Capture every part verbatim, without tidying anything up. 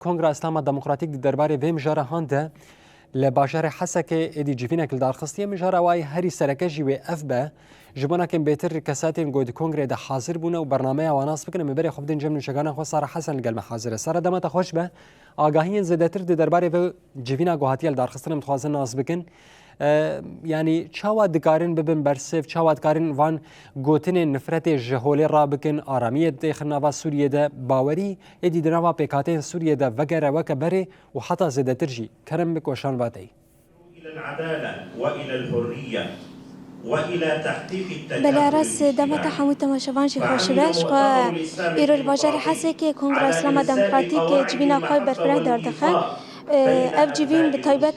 Kongra Îslama Demokratîk di derbarê vê mijara han de li bajarê Hesekê êdî civînek li dar xistiye. Mijara wayî herî sereke jî wê ev be. Ji bona ku bêtir kesatên ku di kongrê de hazir bûne û bernameya wan nas bikin, em ê berê xwe bidin cem nûçegana xwe. Sara Hesen li gel me hazir e. Sara, dema te xweş be. Agahiyên zêdetir di derbarê vê civîna ku hatiye li dar xistin em dixwazin nas bikin. E, yanî çawa dikarin bibin bersiv, çawa dikarin van gotinên nifretê ji holê rabikin, aramiyê têxin nava Sûriyê de, bawerî êdî di nava pêkhateyên Sûriyê de vegere weke berê û heta zêdetir jî. Kerem bik weşan vateyî. إلى العدالة وإلى الحرية وإلى تحقيق التكافل Belê Aras, dema te الاجتماعي. Hemû temaşevan jî xweş be. Ji xwe îro li bajarê Hesekê Kongra Îslama Demokratîk civîna xwe berfireh dardixe. Ev civîn bi taybet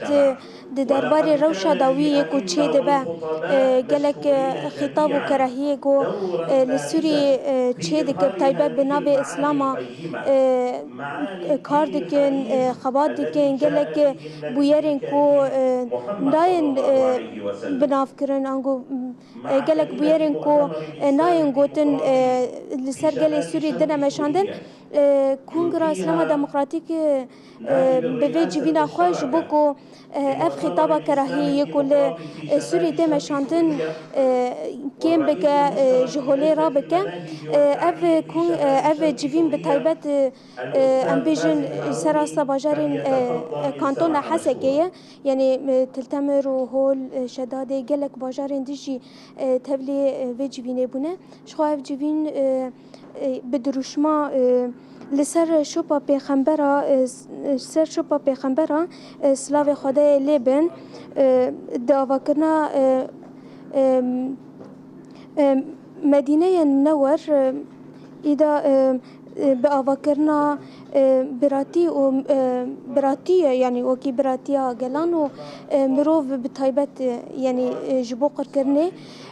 di derbarê rewşa dawî yê ku çêdibe, e, gelek, e, xîtab û kerahiyê ku, e, li Sûrî, e, çêdike, bi taybet bi navê Îslama, e, kar dikin, e, xebat dikin, gelek, e, bûyerên ku, e, nayên, e, binavkirin, ango, e, gelek bûyerên ku, e, nayên gotin, e, li ser gelê Sûrî dine meşandin. E, Kongra Îslama Demokratîk, e, e, bi vê civîna xwe ji bo ku, e, ev xîtaba kerahî yê ku li, e, Sûrî tê meşandin, e, kêm bike, e, ji holê rabike. E, ev kon-, e, ev civîn bi taybet, e, e, em bêjin, ser asta bajarên, e, e, kantona Hesekê ye. Yanî, e, Til Temir û Hol, e, Şedadê, gelek bajarên din jî, e, tevlî, e, vê civînê bûne. Ji xwe ev civîn, e, e, bi dirûşma, e, li ser şopa pêxembera, e, s-, e, ser şopa pêxembera, e, silavê Xwedê lê bin, e, di avakirina, e, e, e, Medîneyên Minewer, e, îda, e, e, bi avakirina, e, biratî û, e, biratî ye, yanî wekî biratiya gelan û, e, mirov bi taybet, e, yanî, e, ji bo qirkirinê,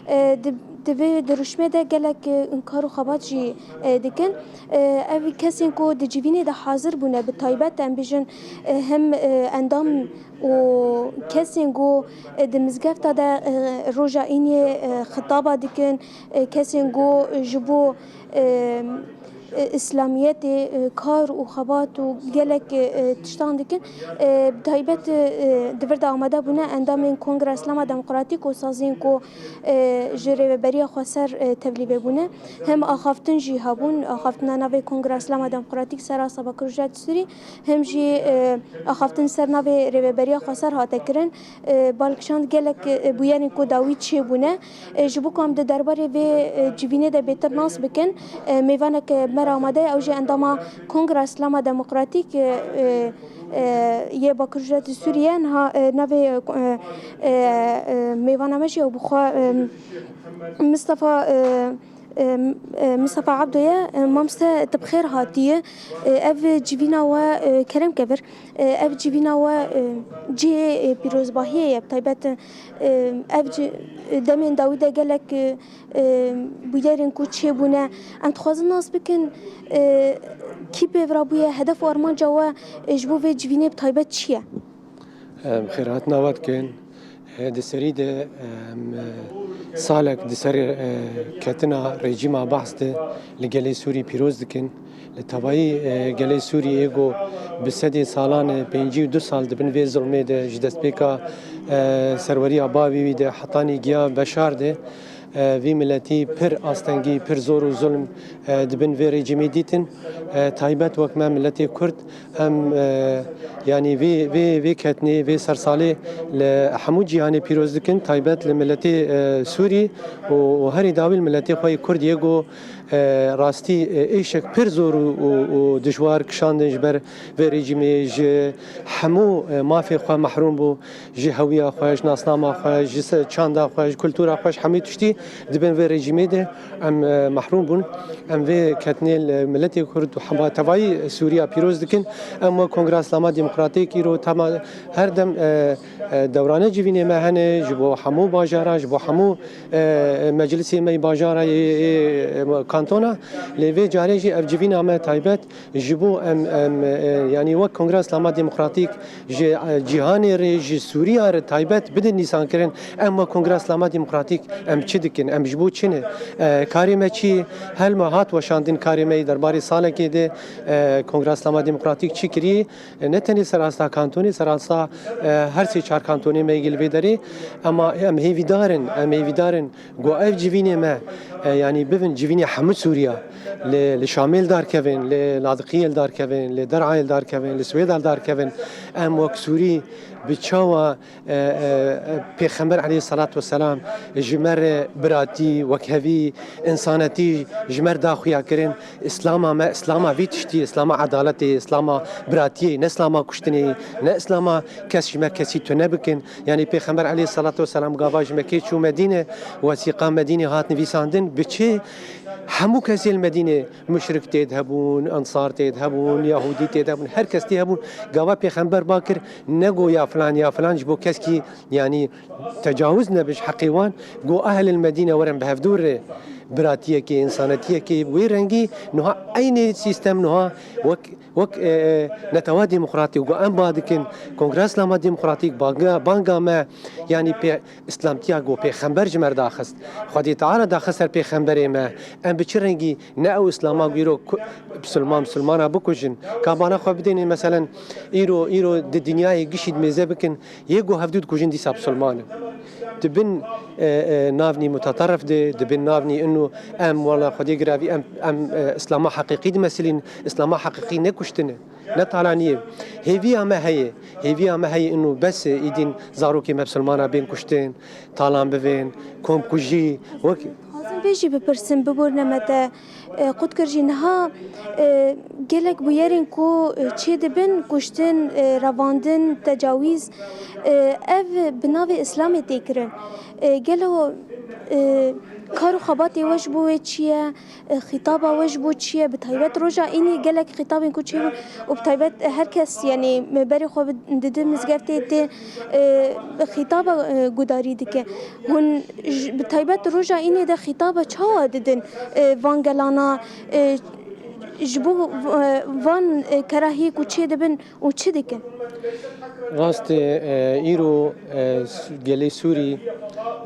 e, di, di vê dirûşmê de gelek, e, kar û xebat jî, e, dikin. E, ev kesên ku di civînê de hazir bûne, bi taybet em bêjin, e, hem, e, endam û kesên ku, e, di mizgefta de, e, roja îniyê, e, xitaba dikin, e, kesên ku ji bo, e, e, îslamiyetê, e, kar û xebat û gelek, e, tiştan dikin. E, bi taybet, e, di vir de amade bûne endamên Kongra Îslama Demokratîk û saziyên ku, e, ji rêveberiya xweser, e, tevlî vebûne. Hem axaftin jî hebûn, axaftina navê Kongra Îslama Demokratîk ser asta Bakur Rojhilatê Sûrî, hem jî, e, axaftin ser navê rêveberiya xweser hate kirin. E, bal kişand gelek, e, bûyerên ku dawî çêbûne. E, ji bo ku em di derbarê vê, e, civînê de bêtir nas bikin, e, mêvanek, e, me re amade ye, ew jî endama Kongra Îslama Demokratîk, e, e, e, yê Bakur Rojhilatê Sûriyê, niha, e, navê, e, e, e, mêvana me jî ew bi xwe, e, Mistefa, e, e, e, Mistefa Ebdo ye. E, mamoste, tu bi xêr hatî. E, ev civîna we, e, kerem kevir. E, ev civîna we, e, cihê, e, pîrozbahiyê ye. Bi taybet, e, ev ci-, demên dawî de gelek, e, e, bûyerên ku çêbûne. Em dixwazin nas bikin, e, kî pêvra bûye, hedef û armanca we, e, ji bo vê civînê bi taybet çi ye? Em xêrhatina we dikin. Di serî de, em, salek di ser, e, ketina rejîma Behs de li gelê Sûrî pîroz dikin. Li tevayî, e, gelê Sûrî ê ku bi sedê salan, e, pêncî û du sal di bin vê zilmê de ji destpêka, e, serweriya bavê wî de hetanî giya Beşar de, e, vî miletî pir astengî, pir zor û zulm, e, di bin vê rejîmê dîtin. E, taybet wek me miletê Kurd, em, e, yanî vê, vê, vê ketnê, vê sersalê li hemû cîhanê pîroz dikin, taybet li miletê, e, Sûrî û, û herî dawî li miletê xwe yê Kurd yê ku, e, rastî, e, êşek pir zor û, û, û dijwar kişandin ji ber vê rejîmê, ji hemû, e, mafê xwe mehrûm bû. Ji hewiya xwe, ji nasnama xwe, ji se-, çanda xwe, ji kultura xwe, ji hemî tiştî di bin vê rejîmê de em, e, mehrûm bûn. Em vê ketnê li miletê Kurd û hema tevayî Sûriya pîroz dikin. Em wek Kongra Îslama Demokratîk îro tema her dem, e, e, dewrane civînê me hene ji bo hemû bajara, ji bo hemû, e, meclisê me yê bajara yê, yê, e, kantona. Lê vê carê jî ev civîna me taybet ji bo em, em, e, yanî wek Kongra Îslama Demokratîk ji, e, cîhanê re, ji Sûriya re taybet bidin nîsankirin, em wek Kongra Îslama Demokratîk em çi dikin? Kin em ji bo çi ne? E, karê me çi? Helma hat weşandin karê me yê derbarê salekê de, e, Kongra Îslama Demokratîk çi kirî? E, ne tenê serasta kantonê, serasta, e, her sê çar kantonê me yê li vê derê. Ema em hêvîdar in, em hêvîdar in ku ev civînê me, e, yanî bibin civînê hemû Sûriya. Li, li Şamê li dar kevin, li Ladiqiyê li dar kevin, li Derayê li dar kevin, li Swêda li dar kevin. Em wek Sûrî bi çawa e, e, e, Pêxember aleyhisselatu vesselam ji me re biratî, wekhevî, însanetî ji me re da xuya kirin. Îslama me, Îslama vî tiştî, Îslama edaletê, Îslama biratiyê, ne Îslama kuştinê, ne Îslama kes ji me kesî tune bikin. Yanî Pêxember aleyhisselatu vesselam gava ji Mekkê çû Medîne, wesîqa Medînê hat nivîsandin, bi çi hemû kesê li Medînê muşrik tê de hebûn, ensar tê de hebûn, yahûdî tê de hebûn, her kes tê hebûn. Gava Pêxember ba kir, ne go ya filan, ya filan, ji bo keskî, yanî, tecawiz nebe ji heqê wan, go ehlil Medîne werin bi hevdû re biratiyekê, însanetiyekê, wê rengî niha eynî sîstem niha wek, wek, e, e, netewa demokratî go em ba dikin, Kongra Îslama Demokratîk banga, banga me, yanî pê, Îslamtiya go Pêxember ji me re daxist. Xwedê Teala daxist ser Pêxemberê me. Em bi çi rengî ne ew Îslama go îro ku-, Bisilman Bisilmana bikujin? Ka bana xwe bidêne, meselen, îro, îro di dinyayê gişî dimêze bikin, yê go hevdû dikujin dîsa Bisilman in. Dibin, e, e, navnî mutaterif de, dibin navnî inu em, wala Xwedê giravî em, em, e, Îslama heqîqî dimesilîn, Îslama heqîqî ne kuştin e. Ne talaniyê. Hêviya me heye. Hêviya me heye inu bes e, îdîn zarokê me bisilmana bên kuştin, talan bivên, komkujî, wek Dixwazim vê jî bipirsim, biborîne me te, e, qut kir jî niha, e, gelek bûyerên ku, e, çê dibin, kuştin, e, revandin, tecawîz, e, ev bi navê Îslamê tê kirin. E, gelo, e, kar û xebatê we ji bo wê çi ye? E, xîtaba we ji bo çi ye? Bi taybet roja înê gelek xîtabên ku çêbûn û bi taybet, e, her kes, yanî, berê xwe bi-, didi mizgeftê tê, e, xîtaba, e, gudarî dike. Hûn ji, bi taybet roja înê de xîtaba çawa didin, e, van gelana, e, ji bo, e, van, e, kerahiyê ku çêdibin û çi dikin? Rast e, e, îro, e, s-, gelê Sûrî,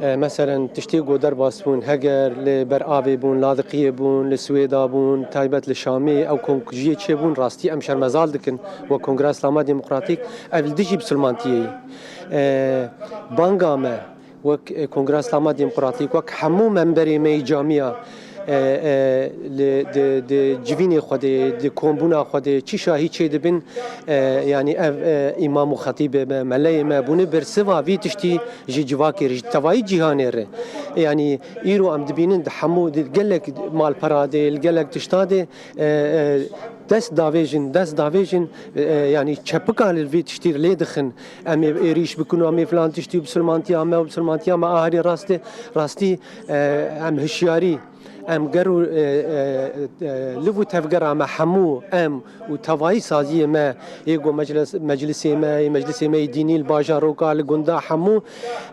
e, meselen tiştê ku derbas bûn, heger li ber avê bûn, Ladiqiyê bûn, li Swêda bûn, taybet li Şamê ew komkujiyê çêbûn, rastî em şermezar dikin wek Kongra Îslama Demokratîk, ev li dijî bisilmantiyê ye. E, banga me, wek, e, Kongra Îslama Demokratîk, wek hemû memberê me yê camiya, e, e, li, di, di civînê xwe de, di kombûna xwe de, çi şahî çêdibin, e, yanî ev, e, îmam û xetîbê me, meleyê me bûne bersiva vî tiştî ji civakê re, ji tevayî cîhanê re. Yanî îro em dibînin di hemû, di gelek malpera de, li gelek tişta de, e, e, dest davêjin, dest davêjin, e, yanî çepika li vî tiştî lê dixin. Em ê êrîş bikin û em ê filan tiştî û bisilmantiya me û bisilmantiya me a herî rastê, rastî, e, em hişyarî, em ger û, e, e, e, liv û tevgera me hemû em û tevayî saziyê me, ê ku meclis-, meclisê me, ê meclisê me yê dînî li bajaroka, li gunda hemû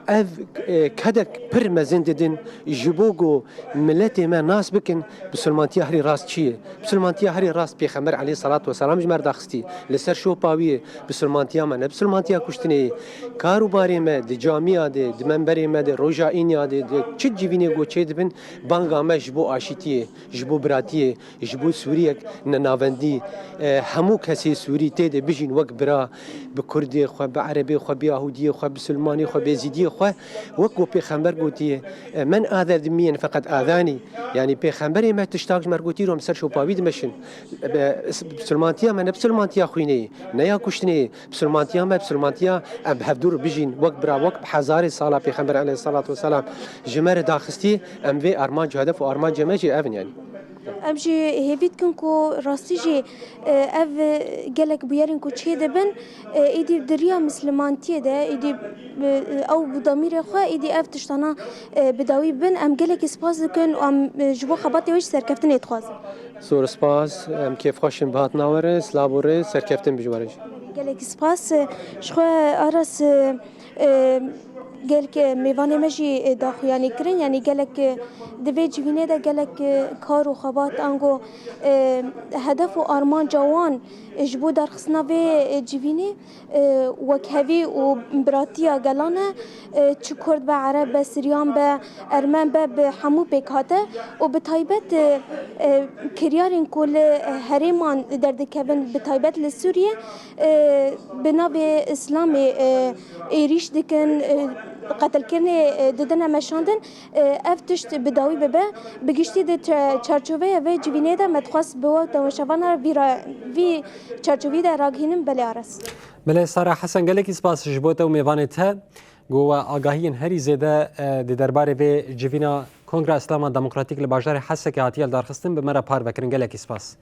ev, e, kedek pir mezin didin ji bo ku miletê me nas bikin, bisilmantiya herî rast çi ye? Bisilmantiya herî rast Pêxember aleyhisselatu vesselam ji me re daxistî. Li ser şopa wî ye. Bisilmantiya me ne bisilmantiya kuştinê ye. Kar û barê me di camiya de, di memberê me de, roja îniya de, di çi civînê ku çêdibin, banga me ji bo aşîtiyê, ji bo biratiyê, ji bo Sûriyek nenavendî, e, hemû kesê Sûrî tê de bijîn wek bira, bi Kurdê xwe, bi Erebê xwe, bi Yahûdiyê xwe, bi Silmanê xwe, bi Êzîdiyê xwe, wek ku Pêxember gotiye, e, "Men azer dimiyen feqet azani." Yanî Pêxemberê me tiştak ji me re gotî, ro em ser şopa wî dimeşin. Bi-, s-, bisilmantiya me ne bisilmantiya xwînê ye, ne ya kuştinê ye. Bisilmantiya me, bisilmantiya em bi hevdû re bijîn, wek bira, wek bi hezarê sala Pêxember aleyhisselatu vesselam ji me re daxistî, em vê armanc, hedef û armancê me jî ev in yanî. Em jî hêvî dikin ku rastî jî, e, ev, e, gelek bûyerên ku çê dibin, e, êdî di riya mislimantiyê de, êdî, e, ew bi damîrê xwe, êdî ev tiştana, e, bi dawî bin. Em gelekî spas dikin û em, e, ji bo xebatê we jî serkeftinê dixwazin. Zor spas, em kêfxweş in bi hatina we re, silav û rê, serkeftin bi ji we re jî. Gelekî spas, e, ji xwe Aras, e, e, Gelek mêvanê me jî daxuyanî kirin, yanî gelek di vê civînê de gelek kar û xebat ango hedef û armanca wan ji bo derxistina vê civînê wekhevî û biratiya gelan e, çi Kurd be, Ereb be, Siryan be, Ermen be, bi hemû pêk hate û bi taybet kiryarên ku li herêman derdikevin, bi taybet li Sûriyê bi navê Îslamê êrîş dikin, qetilkirinê didine meşandin. Ev tişt bi dawî bibe. Bi giştî di çarçoveya vê civînê de me dixwest bi we temaşevana vî ra-, vî çarçovî de ragihînim. Belê Aras. Belê Sara Hesen, gelekî spas ji bo te û mêvanê te. Ku we agahiyên herî zêde di derbarê vê civîna Kongra Îslama Demokratîk li bajarê Hesekê hatiye lidarxistin, bi me re parve kirin. Gelekî spas.